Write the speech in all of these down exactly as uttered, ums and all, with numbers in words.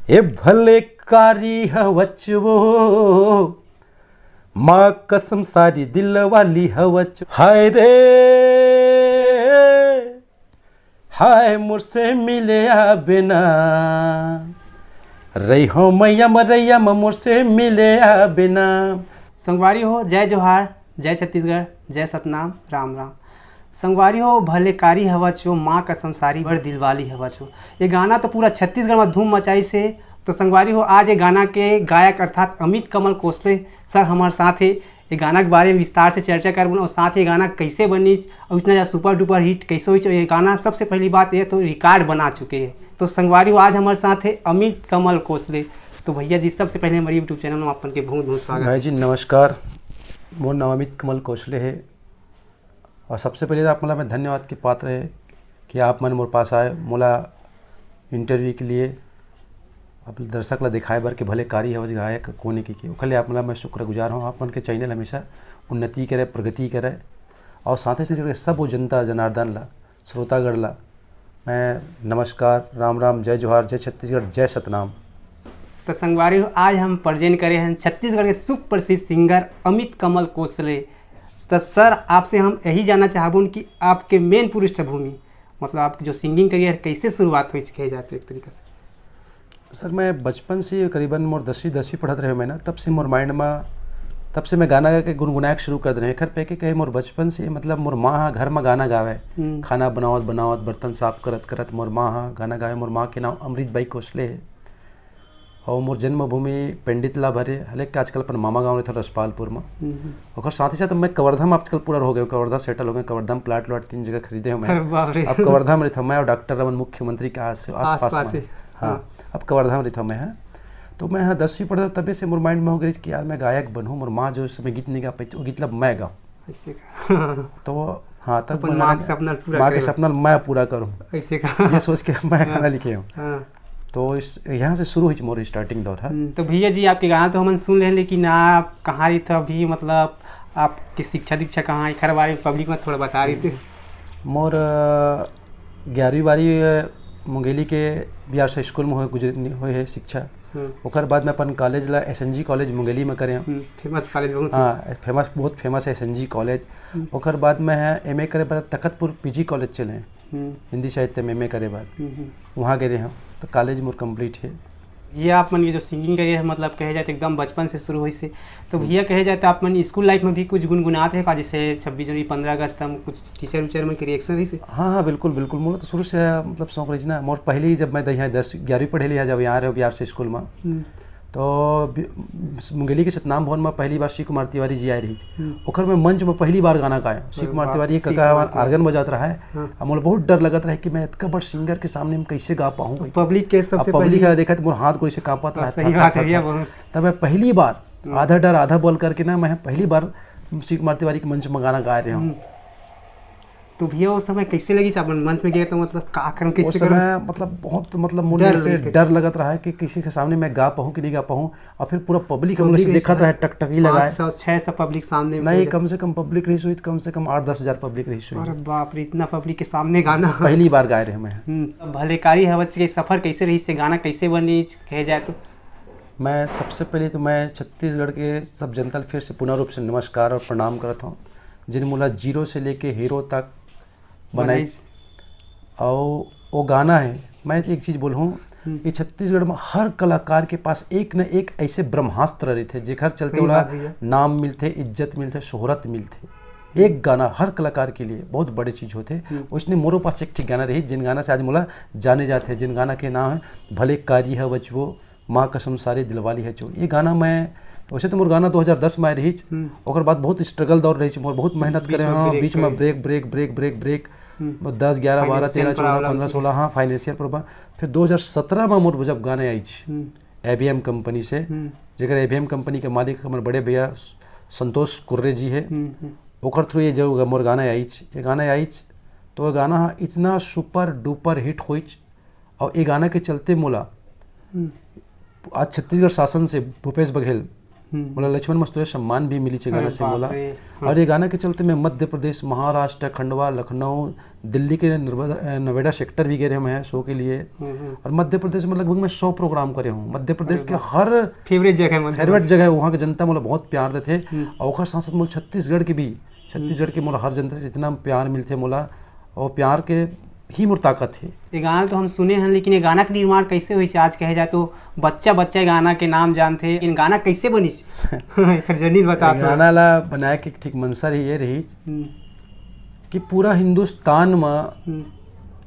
ए भले कारी हवच वो, माँ कसम सारी दिल वाली हवच। हाय रे, हाय मोर से मिले आबे ना, रही हो मैया मरैया म मोर से मिले आबे ना। संगवारी हो, जय जोहार, जय छत्तीसगढ़, जय सतनाम, राम राम। संगवारी हो, भले कारी हवच वो, माँ कसम सारी बड़ दिलवाली हवच वो। ये गाना तो पूरा छत्तीसगढ़ में धूम मचाइस हे। तो संगवारी हो, आज ये गाना के गायक अर्थात अमित कमल कोसले सर हमारे साथ हे। ये गाना के बारे में विस्तार से चर्चा करबो और साथ ही ये गाना कैसे बनिस और इतना ज़्यादा सुपर डुपर हिट कैसे होइस। और ये गाना सबसे पहली बात ये तो रिकॉर्ड बना चुके हैं। तो संगवारी हो, आज हमारे साथ हे अमित कमल कोसले। तो भैया जी, सबसे पहले हमारे YouTube चैनल में अपन के बहुत बहुत स्वागत। भाई जी नमस्कार, मोर नाम अमित कमल कोसले हे। और सबसे पहले तो आप, मतलब, मैं धन्यवाद के पात्र हे कि आप मन मोर पास आए, मोला इंटरव्यू के लिए, आप दर्शक ला दिखाए बर के भले कारी हवच गायक कोने की, की ओखर लिए आप, मतलब, मैं शुक्रगुजार हूँ। आप मन के चैनल हमेशा उन्नति करे, प्रगति करे, और साथ ही साथ सब वो जनता जनार्दन ला, श्रोतागण ला मैं नमस्कार, राम राम, जय जोहार, जय छत्तीसगढ़, जय सतनाम। तो संगवारी हो, आज हम प्रेजेंट करे हैं छत्तीसगढ़ के सुप्रसिद्ध सिंगर अमित कमल कोसले। तो सर, आपसे हम यही जानना चाहबुन कि आपके मेन पृष्ठभूमि, मतलब आपकी जो सिंगिंग करियर, कैसे शुरुआत हुई, कहे जाए तो एक तरीका से। सर, मैं बचपन से, करीबन मोर दसवीं दसवीं पढ़त रहे मैं ना, तब से मोर माइंड में, तब से मैं गाना गा के गुनगुनाए के शुरू कर दे रहे। एखर पे के कहे मोर बचपन से, मतलब, मोर माँ ह घर में गाना गावे, हम्म। खाना बनावत बनावत, बर्तन साफ करत करत मोर माँ ह गाना गावे। मोर माँ के नाम अमृत बाई कोसले है और मोर जन्मभूमि पंडित लाभ हरे, हालांकि आजकल अपन मामा गाँव रहिथे रसपालपुर में। हम्म। ओकर साथ ही साथ मैं कवर्धा में आजकल पूरा हो गए, कवर्धा सेटल हो गए, कवर्धा में प्लाट व्लाट तीन जगह खरीदे हूँ मैं। अरे बाप रे। अब कवर्धा में रहिथौं मैं और डॉक्टर रमन, मुख्यमंत्री के आस, आसपास आसपास में। है। हाँ, हाँ। अब कवर्धा में रहिथौं मैं, हाँ। तो मैं, हाँ, दसवीं पढ़ता तबे से मोर माइंड में हो गई कि यार मैं गायक बनूँ। मोर माँ जो उस समय गीत नहीं गा पाई, वो गीत ला मैं गाऊँ। ऐसे का। तो हाँ, तब अपन मैं माँ गाना, के सपना पूरा माँ के करे। सपना मैं पूरा करूँ। ऐसे का। ये सोच के मैं हाँ। गाना लिखे हूँ। हाँ। तो इस, यहाँ से शुरू हुई मोर स्टार्टिंग दौर है। हम्म, तो भैया जी, आपके गाना तो हमन सुन ले, लेकिन आप कहाँ रहिथव अभी, मतलब आपकी शिक्षा दीक्षा कहाँ, एखर बारे में पब्लिक में थोड़ा बता रही थी। मोर, अ, ग्यारहवीं बारहवीं, अ, मुंगेली के बी आर सी स्कूल में हुए, गुजर-, हुए है शिक्षा। हम्म। ओकर बाद मैं अपन कॉलेज ला S N G college Mungeli में करे हूँ। हम्म, फेमस कॉलेज बहुत है। हाँ, फेमस, बहुत फेमस है एस एन जी कॉलेज। हम्म। ओकर बाद मैं है एम ए करे बर तखतपुर पी जी कॉलेज चले हैं। हम्म। हिंदी साहित्य में एम ए करे बाद हम्म, हम्म। वहाँ गए रहे हम, तो कॉलेज मोर कंप्लीट है। ये आप मन के जो सिंगिंग करियर है, मतलब कहे जाए तो एकदम बचपन से शुरू हुई से, तो हम्म। भैया कहे जाए तो आप मन स्कूल लाइफ में भी कुछ गुनगुनात रहे का, जैसे छब्बीस जनवरी, पंद्रह अगस्त में कुछ टीचर उचर मन के रिएक्शन रही से? हाँ, हाँ, बिल्कुल, बिल्कुल। मोला तो शुरू से, मतलब, शौक रही ना। मोर पहली, जब मैं यहाँ दस, ग्यारहवीं पढ़े लिया, जब यहाँ रहे बी आर सी स्कूल में, हम्म। तो बि-, मुंगेली के सतनाम भवन में पहली बार शिव कुमार तिवारी जी आए रही। हम्म। ओकर में मंच में पहली बार गाना गाए। शिव अरे कुमार बाप, तिवारी शिव कका कुमार हमार तिवारी। आर्गन बजात रहा है। हाँ। अब मोला बहुत डर लगत रहा है कि मैं इतना बड़ सिंगर के सामने में कैसे गा पाऊँ। पब्लिक के सबसे अब पब्लिक पहली का देखा तो मोर हाथ गोड़ से कांपत हाँ, रहा, सही थर, बात थर, है भैया, थर। बहुत। तब मैं पहली बार हम्म। आधा डर आधा बोल करके ना, मैं पहली बार शिव कुमार तिवारी के मंच में गाना गा रहे हूँ। हम्म। तो भैया, वो समय कैसे लगी? अपन मंच में गए तो, मतलब, का करम, उस कैसे करम? समय, मतलब, बहुत, मतलब, मोर डर से लगी। डर लगत रहा है कि किसी के सामने मैं गा पाऊँ कि नहीं गा पाऊँ। और फिर पूरा पब्लिक हम लोग पब्लिक से नहीं देखत समझ-, रहा है, टकटकी लगाए। पाँच सौ, छह सौ पब्लिक सामने नहीं, बैठे। कम से कम पब्लिक रही हुई, कम से कम आठ दस हजार पब्लिक रही हुई। अरे बाप रे, इतना पब्लिक के सामने गाना। पहली बार गाए रहे मैं। हम्म, अब भले कारी हवच के सफर कैसे रही से, गाना कैसे बनी, कहे जाए तो? मैं सबसे पहले तो मैं छत्तीसगढ़ के सब जनता ल फिर से पुनः रूप से नमस्कार और प्रणाम करत हूँ, जिन मोला जीरो से लेके हीरो तक बनाइस। बनाइस। और वो गाना है, मैं एक चीज़ बोलूँ हम्म। कि छत्तीसगढ़ में हर कलाकार के पास एक न एक ऐसे ब्रह्मास्त्र रहिथे, जेकर चलते सही ओला बात भैया। नाम मिलथे, इज्जत मिलथे, शोहरत मिलथे। हम्म। एक गाना हर कलाकार के लिए बहुत बड़ी चीज़ होथे। हम्म। उसने मोरो पास एक ठीक गाना रही, जिन गाना से आज मोला जाने जाथे, जिन गाना के नाम है भले कारी हवच वो, माँ कसम सारी दिलवाली है चोर। ये गाना मैं, वैसे तो मोर गाना दो हज़ार दस में आए रही, हम्म। ओकर बाद बहुत स्ट्रगल दौर रही, मोर बहुत मेहनत बीच करे में हाँ, ब्रेक बीच में करे। Break, break, break, break, break. हम्म। बस दस, ग्यारह, बारह, फाइनेंशियल तेरह, चौदह, प्रॉब्लम पन्द्रह, की सोलह, हाँ, फाइनेंशियल प्रॉब्लम। फिर दो हज़ार सत्रह में मोर जब गाने आइच, हम्म। ए बी एम कंपनी से, हम्म। जेकर ए बी एम कंपनी के मालिक हमर बड़े भैया संतोष कुर्रे जी है, हम्म, हम्म। ओकर थ्रू ये जो मोर गाना आइच, ये गाना आइच, तो वो गाना इतना सुपर डुपर हिट होइच, और ये गाना के चलते मोला हम्म। आज छत्तीसगढ़ शासन से भूपेश बघेल हम्म। मोला लक्ष्मण मस्तुरिया सम्मान भी मिलिस ये अरे गाना से बाप मोला। रे। हाँ। और ये गाना के चलते मैं मध्य प्रदेश, महाराष्ट्र, खंडवा, लखनऊ, दिल्ली के नर्मदा, अ, नोएडा सेक्टर भी गए रहे मैं शो के लिए। हम्म, हम्म। और मध्य प्रदेश में लगभग मैं सौ प्रोग्राम करे हूँ। मध्य प्रदेश अरे के वाह। हर फेवरेट जगह है मध्य फेवरेट प्रदेश। जगह है, वहाँ के जनता मोला बहुत प्यार देथे। हम्म। और ओकर साथ साथ मोला छत्तीसगढ़ के भी, छत्तीसगढ़ के मोला हर जनता से इतना प्यार मिलथे मोला, और प्यार के ही मोर ताकत हे। ये गाना तो हम सुने हैं, लेकिन ये गाना के निर्माण कैसे हुई? आज कहे जाए तो बच्चा बच्चा ये गाना के नाम जानथे, लेकिन गाना कैसे बनिस? एकर जर्नी बता ये थोड़ा। गाना ला बनाए के ठीक मंशा ही ये रही हम्म। कि पूरा हिंदुस्तान म, हम्म।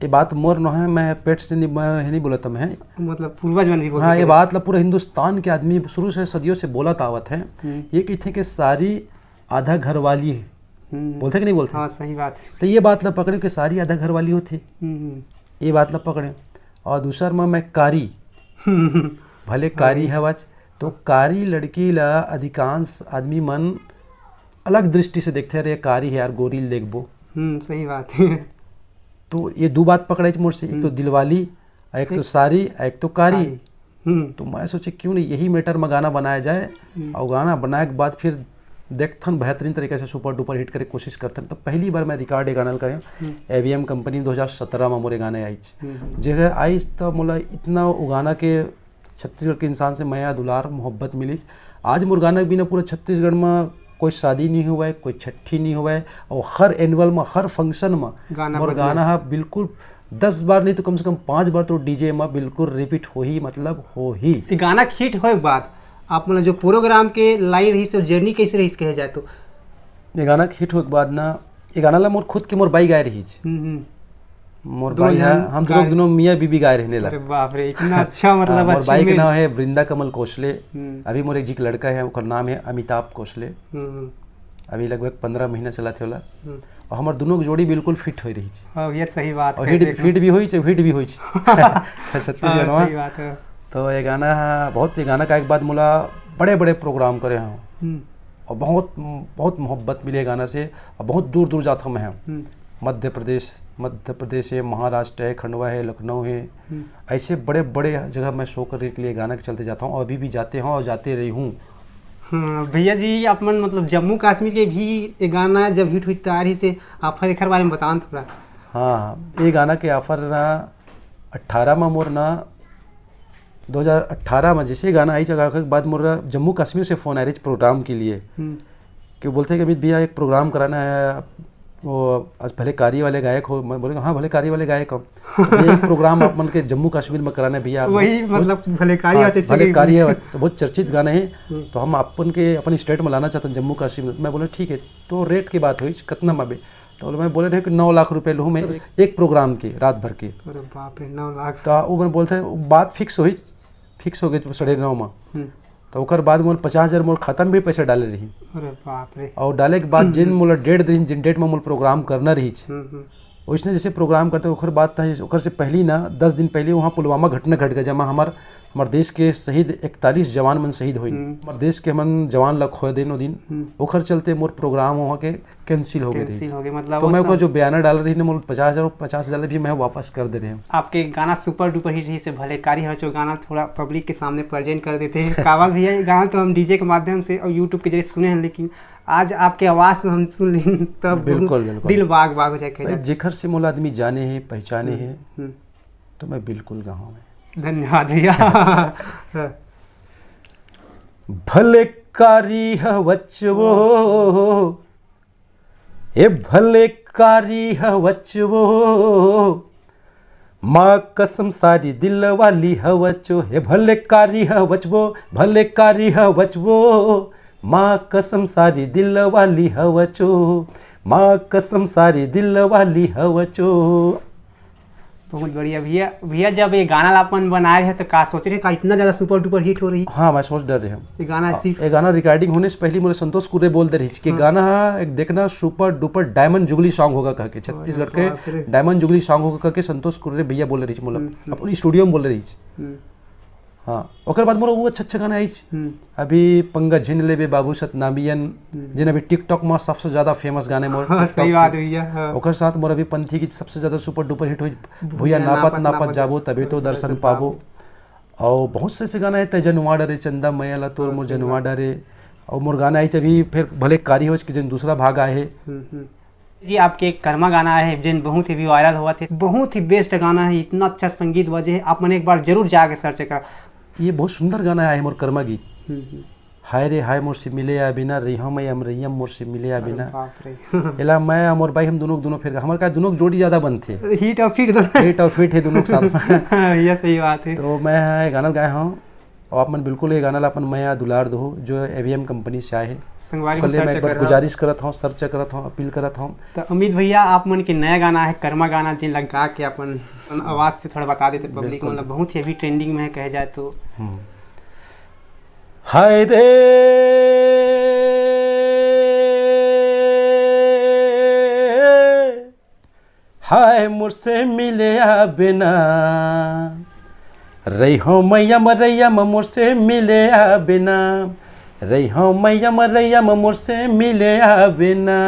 ये बात मोर नोहे, मैं पेट से नहीं, मैं नहीं बोलत मैं। मतलब पूर्वज मन भी बोलते हाँ, ये थे। बात ला पूरा हिंदुस्तान के आदमी शुरू से सदियों से बोलत आवत है। हम्म। ये कहिथे कि सारी आधा घर वाली हम्म। बोलथे कि नहीं बोलथे? हाँ, सही बात है। तो ये बात ला पकड़े कि सारी आधा घर वाली होथे। हम्म, हम्म। ये बात ला पकड़े। और दूसर में मैं कारी, भले कारी हाँ। हवच, तो कारी लड़की ला अधिकांश आदमी मन अलग दृष्टि से देखथे, "अरे, कारी है यार, गोरी ल देखबो।" हम्म, सही बात है। तो ये दो बात पकड़े मोर से, एक तो हम्म। दिलवाली, एक तो एक सारी, एक तो कारी। कारी। हम्म। तो मैं सोचे, क्यों नहीं यही मैटर में गाना बनाया जाए, हम्म। और गाना बनाए के बाद फिर देखथन, बेहतरीन तरीके से सुपर डुपर हिट करे के कोशिश करथन। तो पहली बार मैं रिकॉर्ड ये गाना ल करे, हम्म। एवीएम कंपनी दो हज़ार सत्रह में मोर ये गाना आइच। हम्म, हम्म। जेकर आइच तो मोला इतना वो गाना के छत्तीसगढ़ के इंसान से मया, दुलार, मोहब्बत मिलिच। आज मोर गाना के बिना पूरा छत्तीसगढ़ में कोई शादी नहीं हुआ है, कोई छट्ठी नहीं हुआ है, और हर एनुअल में, हर फंक्शन में गाना मोर बजने। गाना है बिल्कुल दस बार नहीं तो कम से कम पाँच बार तो डीजे में बिल्कुल रिपीट होही, मतलब होही। ये गाना के हिट होए के बाद आप मन जो प्रोग्राम के लाइन रहिस, तो जर्नी कैसे रहिस कहे जाए तो? ये गाना के हिट होए के बाद ना, ये गाना ला मोर खुद के मोर बाई गाए रहिस। हम्म, हम्म। मोर दोनों बाई है, जन हम दोनों गाए। दोनों मियाँ बीबी गाए रहने ला। अरे बाप रे, इतना अच्छा, मतलब, हाँ, मोर बाई के achievement। नाम है वृंदा कमल कोसले। हम्म। अभी मोर एक जी के लड़का है, ओकर नाम है अमिताभ कोसले। हम्म। अभी लगभग पंद्रह महीना चला थे वाला। हम्म। और हमार दोनों की जोड़ी बिल्कुल फिट हो रही है। हाँ, ये सही बात और है, हिट, हिट भी हुई, हिट भी हुई। छत्तीसगढ़ हाँ, में। सही बात है। तो ये गाना, बहुत, ये गाना का एक बाद मोला बड़े-बड़े प्रोग्राम करे हैं। हम्म। और बहुत, बहुत मोहब्बत मिले गाना से, और बहुत दूर-दूर जाता हूँ मैं। हम्म। मध्य प्रदेश, मध्य प्रदेश है, महाराष्ट्र है, खंडवा है, लखनऊ है, हम्म। ऐसे बड़े-बड़े जगह मैं शो करने के लिए गाना के चलते जाता हूँ, और अभी भी जाते हैं और जाते रही हूँ। हाँ, भैया जी, आप मन, मतलब, जम्मू कश्मीर के भी ये गाना जब हिट हुई, तैयारी से आप हर एकर बारे में बताओ थोड़ा। हाँ, ये गाना के ऑफर ना अट्ठारह में मोर ना, दो हज़ार अट्ठारह में जैसे गाना आई, जगह के बाद मोर जम्मू कश्मीर से फोन आए रही प्रोग्राम के लिए। हम्म। कि बोलते हैं कि अमित भैया, एक प्रोग्राम कराना है, वो आज भले कारी वाले गायक हो। मैं बोले, "हाँ, भले कारी वाले गायक हो।" ये एक प्रोग्राम आप मन के जम्मू कश्मीर में कराना है भैया, आप वही, बहुत, मतलब, भले कारी हाँ, वाले से भले कारी है, तो बहुत चर्चित गाने हैं। हम्म। तो हम अपन के, अपन स्टेट में लाना चाहते हैं जम्मू कश्मीर। मैं बोले, "ठीक है।" तो रेट की बात हुई, "कितना में बे?" तो मैं बोले रहे कि नौ लाख रुपए लूँ मैं अरे। एक प्रोग्राम के, रात भर के। अरे बाप रे, नौ लाख। तो वो मैं बोलते हैं, बात फिक्स हुई, फिक्स हो गई साढ़े नौ में। हम्म। तो ओकर बाद मोर पचास हज़ार मोर खाता में भी पैसा डाले रही। अरे बाप रे। और डाले के बाद जिन मोला डेट दे रही, जिन डेट में मोला प्रोग्राम करना रही, हम्म, हम्म। वैसने जैसे प्रोग्राम करते, ओकर बाद त, ओकर से पहली ना, दस दिन पहले वहाँ पुलवामा घटना घट गया, जहाँ हमार, हमार देश के शहीद इकतालीस जवान मन शहीद होइन। हम्म। हमार देश के हमन जवान ला खोए दिन, वो दिन। हम्म। ओकर चलते मोर प्रोग्राम वहाँ के कैंसिल हो गए रही। कैंसिल हो गए, मतलब, तो वो मैं ओकर सब जो बयाना डाल रही ना, मोर पचास हज़ार, पचास हज़ार भी मैं वापस कर दे रहे हूँ। आपके गाना सुपर डुपर हिट रही से भले कारी हो, जो गाना थोड़ा पब्लिक के सामने प्रेजेंट कर देते हैं। कावल भैया, ये गाना तो हम डीजे के माध्यम से और YouTube के जरिए सुने हैं, लेकिन आज आपके आवाज़ में हम सुन लें, तब बिल्कुल, बिल्कुल। दिल बाग बाग हो जाए, कहे भाई, जाए। जेकर से मोला आदमी जाने हैं, पहचाने हम्म, हैं, हम्म। तो मैं बिल्कुल गाऊँ मैं। धन्यवाद भैया। भले कारी हवच वो, हे भले कारी हवच वो, माँ कसम सारी दिल वाली हवच वो, हे भले कारी हवच वो, भले कारी हवच वो, माँ कसम सारी दिल वाली हवच वो, माँ कसम सारी दिल वाली हवच वो। बहुत बढ़िया भैया। भैया, जब ये गाना ला अपन बनाए रहे, तो का सोच रहे, का इतना ज्यादा सुपर डुपर हिट हो रही? हाँ, मैं सोच डर रहे हूँ। ये गाना अब सिर्फ ये गाना रिकॉर्डिंग होने से पहले मोला संतोष कुर्रे बोल दे रही कि हाँ। गाना एक देखना super duper diamond jubilee song होगा कह के, छत्तीसगढ़ अरे के बाप रे। डायमंड जुबली सॉन्ग होगा कह के संतोष कुर्रे भैया बोल रही मोला, हम्म, हम्म। अपनी स्टूडियो में बोल रही। हम्म। हाँ, ओकर बाद मोर वो अच्छा अच्छा गाना आइच। हम्म। अभी पंगा झिन लेबे बाबू सतनामियन, हम्म। जिन अभी TikTok में सबसे ज्यादा फेमस गाने मोर हाँ, TikTok सही बात के। भैया, हाँ। ओकर साथ मोर अभी पंथी गीत सबसे ज्यादा सुपर डुपर हिट हुई, भूया भूया नापत नापत नापत नापत जाबो, तभी तो तभी दर्शन दर्शन पाबो। पाबो। अउ बहुत से ऐसे गाना हे, तै जनवा डरे चंदा मैया ला तोर हाँ, मोर सही जनवा बात। डरे। अउ मोर गाना आइच अभी फिर भले कारी होच के जेन दूसरा भाग आए हे। हम्म, हम्म। जी, आपके करमा गाना हे जेन बहुत ही भी वायरल होवत हे, बहुत ही बेस्ट गाना हे, इतना अच्छा संगीत बजे हे, आप मन एक बार जरूर जाके सर्च करा। ये बहुत सुंदर गाना आए हे मोर करमा गीत। हम्म, हम्म। हाय रे हाय मोर से मिले आ बिना, रहिहौं मैं अमरैया मोर से मिले आ अरे बिना। बाप रे। एला मैं अउ मोर बाई हम दोनों, दोनों फेर, हमर का दोनों के जोड़ी ज्यादा बनथे। हिट अउ फिट दोनों। हिट अउ फिट हे दोनों के साथ में। हाँ, ये सही बात हे। तो मैं ये गाना गाए हौं, अउ आप मन बिल्कुल ये गाना ला अपन मया दुलार दो, जो एवीएम कंपनी से आए हे। संगवारी ओकर हो, ले मैं सर्च एक बार करा। गुजारिश करत हौं, सर्च करत हौं, अपील करत हौं। तो अमित भैया, आप मन के नया गाना हे करमा गाना, जेन ला गा के अपन, अपन आवाज से थोड़ा बता देते पब्लिक, बिल्कुल। मतलब बहुत ही अभी ट्रेंडिंग में है कहे जाए तो। हम्म। हाय रे, हाय मोर से मिले आ बिना, रहिहौं मैं अमरैया म मोर से मिले आ बिना, रहिहौं मैं अमरैया म मोर से मिले आ बिना।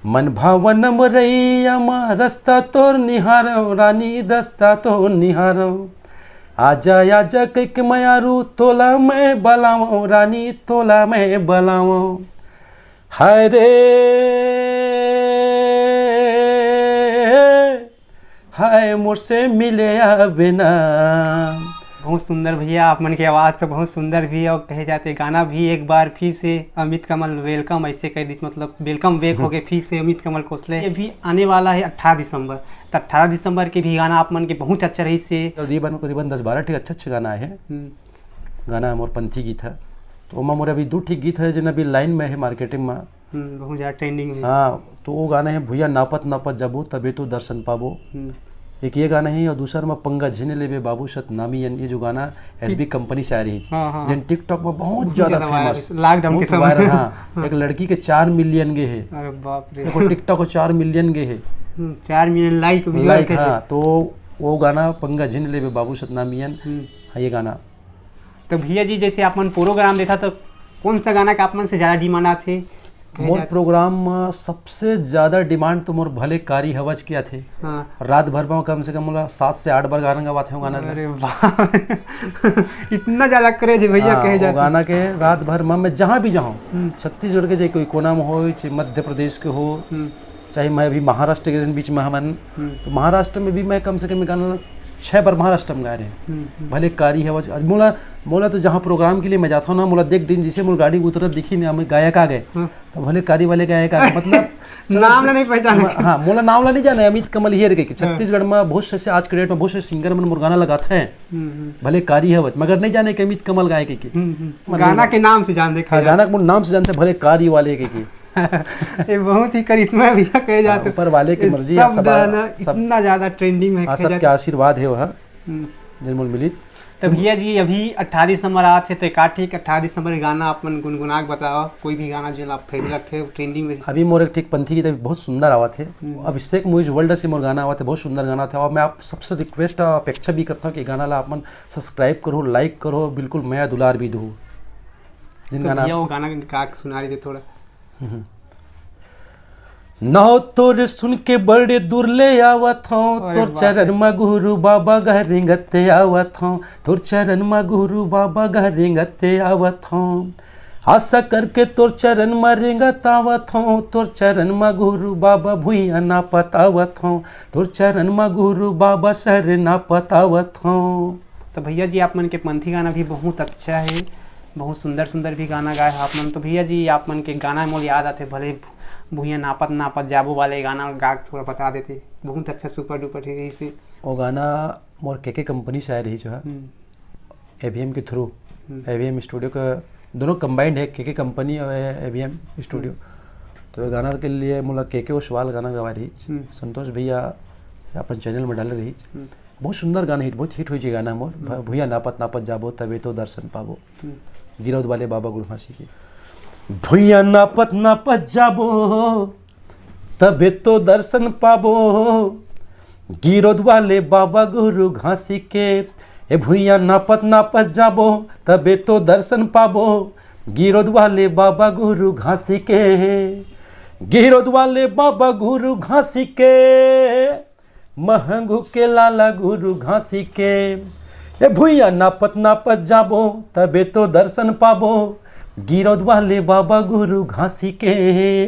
मन भावन अमरैया म रस्ता तोर निहारौं, रानी रस्ता तोर निहारौं। आजा आजा कहिके मयारू तोला मैं बलावौं, रानी तोला मैं बलावौं। हाय रे, हाय मोर से मिले आ बिना। बहुत सुंदर भैया, आप मन के आवाज तो बहुत सुंदर भी हे, अउ कहे जाते गाना भी एक बार फिर से अमित कमल welcome ऐसे कह दी, मतलब welcome back हो गए फिर से अमित कमल कोसले। ये भी आने वाला है अठारह दिसंबर, तो अठारह दिसंबर के भी गाना आप मन के बहुत अच्छा रही से। करीबन, करीबन दस बारह ठीक अच्छे अच्छे गाना आए हैं। हम्म। गाना मोर पंथी गीत है, तो ओमा मोर अभी दू ठीक गीत है जेन अभी लाइन में है मार्केटिंग में। हम्म, बहुत ज्यादा ट्रेंडिंग में। हाँ, तो वो गाना है भुइया नापत नापत जाबो तबे तो दर्शन पाबो। हम्म। एक ये गाना है, अउ दूसर में पंगा झिन लेबे बाबू सतनामी अन, ये जो गाना एसबी कंपनी से आ रही है, हाँ, हाँ, जेन हाँ। TikTok में बहुत बहुत ज्यादा ज्यादा फेमस, viral, lockdown के बहुत समय। Viral, हाँ। हाँ। एक लड़की के चार मिलियन गे है। अरे बाप रे। देखो, TikTok को चार मिलियन गे है। हम्म, चार मिलियन लाइक भी लाइक, करे। हाँ, तो वो गाना पंगा झिन लेबे बाबू सतनामी अन, हम्म। हाँ, ये गाना। तो भैया जी, जैसे आप मन प्रोग्राम देखा, तो कौन सा गाना का आप मन से ज्यादा डिमांड आथे? मोर प्रोग्राम म सबसे ज्यादा डिमांड तो मोर भले कारी हवज के आथे। हाँ। रात भर म कम से कम मोला सात से आठ बार गाना गवाथे हो गाना ला। अरे वाह। इतना ज्यादा क्रेज है भैया, हाँ, कहे वो जाते। गाना के रात भर म मैं जहाँ भी जाहूँ, हम्म। छत्तीसगढ़ के चाहे कोई कोना में हो, चाहे मध्य प्रदेश के हो, हम्म। चाहे मैं अभी महाराष्ट्र के दिन बीच में हमन, हम्म। तो महाराष्ट्र में भी मैं कम से कम गाना छह बार महाराष्ट्र में गाए रहे। हम्म, हम्म। भले कारी हवज, मोला, मोला तो जहाँ प्रोग्राम के लिए मैं जाता हूँ ना, मोला देख दिन जैसे मोर गाड़ी उतरत दिखी ना, मैं गायक आ गए। हाँ। तो भले कारी वाले गायक आ गए, मतलब, चलो, नाम ला नहीं पहचाने। हाँ, मोला नाम ला नहीं जाने, अमित कमल हियर के, कि हाँ। छत्तीसगढ़ में बहुत से, आज के डेट में बहुत से सिंगर मन मोर गाना लगाते हैं। हम्म, हम्म। भले कारी हवज, मगर नहीं जाने कि अमित कमल गाए के, कि। हम्म, हम्म। मतलब गाना के नाम से जान दे, हाँ, गाना के नाम से जानते, भले कारी वाले के, कि। ये बहुत ही करिश्मा भैया कहे हाँ, जाते। ऊपर वाले की ये मर्जी है, शब्द सब है आ-, ना, सब, इतना ज्यादा ट्रेंडिंग में हाँ, कहे सबके जाते। आशीर्वाद है वह, हम्म। जिन मोल मिली। तो भैया जी, अभी अट्ठाईस दिसंबर आत हे, तो एक आठ एक अट्ठाईस दिसंबर के गाना आप मन गुनगुना के बताओ, कोई भी गाना जो आप फेवरेट लगथे, ट्रेंडिंग में। अभी मोर एक ठीक पंथी गीत अभी बहुत सुंदर आवत हे, हम्म। अभिषेक मूवीज वर्ल्ड से मोर गाना आवत हे, बहुत सुंदर गाना था। और मैं आप सबसे रिक्वेस्ट, अपेक्षा भी करता हूँ कि गाना ला आप मन सब्सक्राइब करो, लाइक करो, बिल्कुल मया दुलार भी दो। जिन तो गाना भैया, वो गाना गा के सुना रही थे थोड़ा। हम्म। नाव तोरे सुन के बड़े दूर ले आवत हौं, अरे तोर वाह। चरण म गुरु बाबा ग रेंगते आवत हौं, तोर चरण म गुरु बाबा ग रेंगते आवत हौं। आशा करके तोर चरण म रेंगत आवत हौं, तोर चरण म गुरु बाबा भुइयां नापत आवत हौं, तोर चरण म गुरु बाबा सर नापत आवत हौं। तो भैया जी, आप मन के पंथी गाना भी बहुत अच्छा है, बहुत सुंदर सुंदर भी गाना गाए हो आप मन। तो भैया जी, आप मन के गाना मोर याद आते, भले भुइयां नापत नापत जाबो वाले गाना गा के थोड़ा बता देते, बहुत अच्छा सुपर डुपर हिट रही से। वो गाना मोर केके कंपनी से आए रही जो है, हम्म। एवीएम के थ्रू, हम्म। एवीएम स्टूडियो का दोनों कंबाइंड है, केके कंपनी और एवीएम स्टूडियो। हम्म। तो ये गाना के लिए मोला केके ओसवाल गाना गवा रही, हम्म। संतोष भैया अपन चैनल में डाले रही। हम्म। बहुत सुंदर गाना हिट, बहुत हिट हुई जी गाना मोर। हम्म। भ-, भुइयां नापत नापत जाबो तबे तो दर्शन पाबो। हम्म। गिरौद वाले बाबा गुरु घासी के। भुइयां नापत नापत जाबो तबे तो दर्शन पाबो। गिरौद वाले बाबा गुरु घासी के। ए भुइयां नापत नापत जाबो तबे तो दर्शन पाबो। गिरौद वाले बाबा गुरु घासी के। गिरौद वाले बाबा गुरु घासी के। महंगू के लाला गुरु घासी के, ए भुइया नापत नापत जाबो, तबे तो दर्शन पाबो, गिरौद वाले बाबा गुरु घासी के।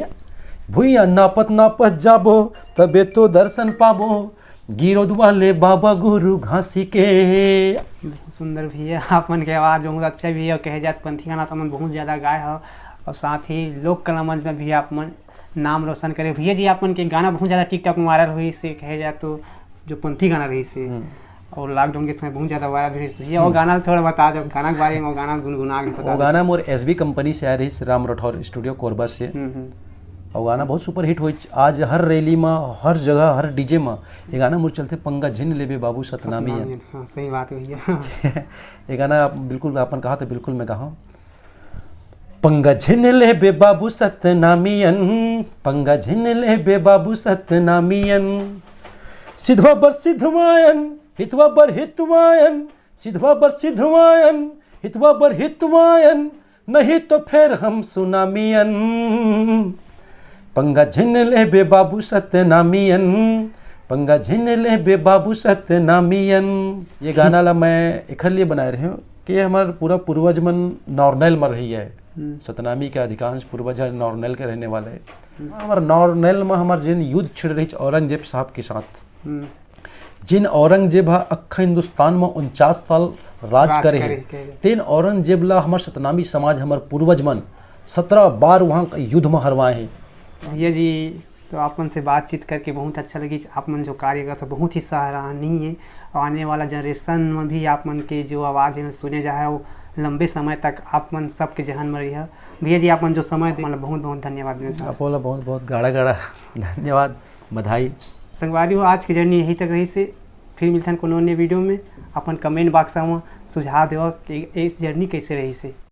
भुइया नापत नापत जाबो, तबे तो दर्शन पाबो, गिरौद वाले बाबा गुरु घासी के। बहुत सुंदर भैया, आप मन के आवाज बहुत अच्छा भैया। कहे जात पंथी गाना तो मन बहुत ज्यादा गाए हो, और साथ ही लोक कला मंच में भी आप मन नाम रोशन करे भैया जी। आप मन के गाना बहुत ज्यादा टिकटॉक में वायरल हुई से, कहे जाए तो जो पंथी गाना रही से, हम्म। और लॉकडाउन के समय बहुत ज्यादा वायरल हुई से भैया। वो गाना थोड़ा बता दो, गाना के बारे में, वो गाना गुनगुना के बता वो दो। गाना मोर एस बी कंपनी से आए रही, राम राठौर स्टूडियो कोरबा से। हम्म, हम्म। और गाना बहुत सुपरहिट हुई, आज हर रैली में, हर जगह, हर डीजे में ये गाना मोर चलते, पंगा झिन लेबे बाबू सतनामी है। हाँ, सही बात है भैया। ये गाना आप बिल्कुल अपन कहा तो बिल्कुल मैं कहा, पंगा झिन लेबे बाबू सतनामियन, पंगा झिन लेबे बाबू सतनामियन, सिधवा बर सिधवायन, हितवा बर हितवायन, सिधवा बर सिधवायन, हितवा बर हितवायन, नहीं तो फेर हम सुनामियन। पंगा झिन लेबे बाबू सतनामियन, पंगा झिन लेबे बाबू सतनामियन। ये गाना ला मैं एखर लिए बनाए रहे हूँ कि ये हमार पूरा पूर्वज मन नॉर्नल में रही है। हम्म। सतनामी के अधिकांश पूर्वज है नॉर्नल के रहने वाले हैं। हमार नॉर्नल में हमार जिन युद्ध छिड़ रही औरंगजेब साहब के साथ, हम्म। जिन औरंगजेब हा अक्खा हिंदुस्तान में उनचास साल राज राज करे करे, हैं, करे। तेन औरंगजेब ला हमार सतनामी समाज, हमार पूर्वज मन सत्रह बार वहाँ युद्ध में हरवाए हैं। भैया जी, तो आप मन से बातचीत करके बहुत अच्छा लगी। आप मन जो कार्य करत हो बहुत ही सराहनीय है, और आने वाला जनरेशन में भी आप मन के जो आवाज़ है सुने जा है, वो लंबे समय तक आप मन सबके जहन में रही है। भैया जी, आप मन जो समय दे, मतलब बहुत बहुत धन्यवाद देना चाहत हूँ। आप ला बहुत बहुत गाड़ा गाड़ा धन्यवाद, बधाई। संगवारी हो, आज की जर्नी यहीं तक रही से, फिर मिलथन कोनो अन्य वीडियो में। अपन कमेंट बॉक्स में सुझाव देवा कि ये जर्नी कैसे रही से।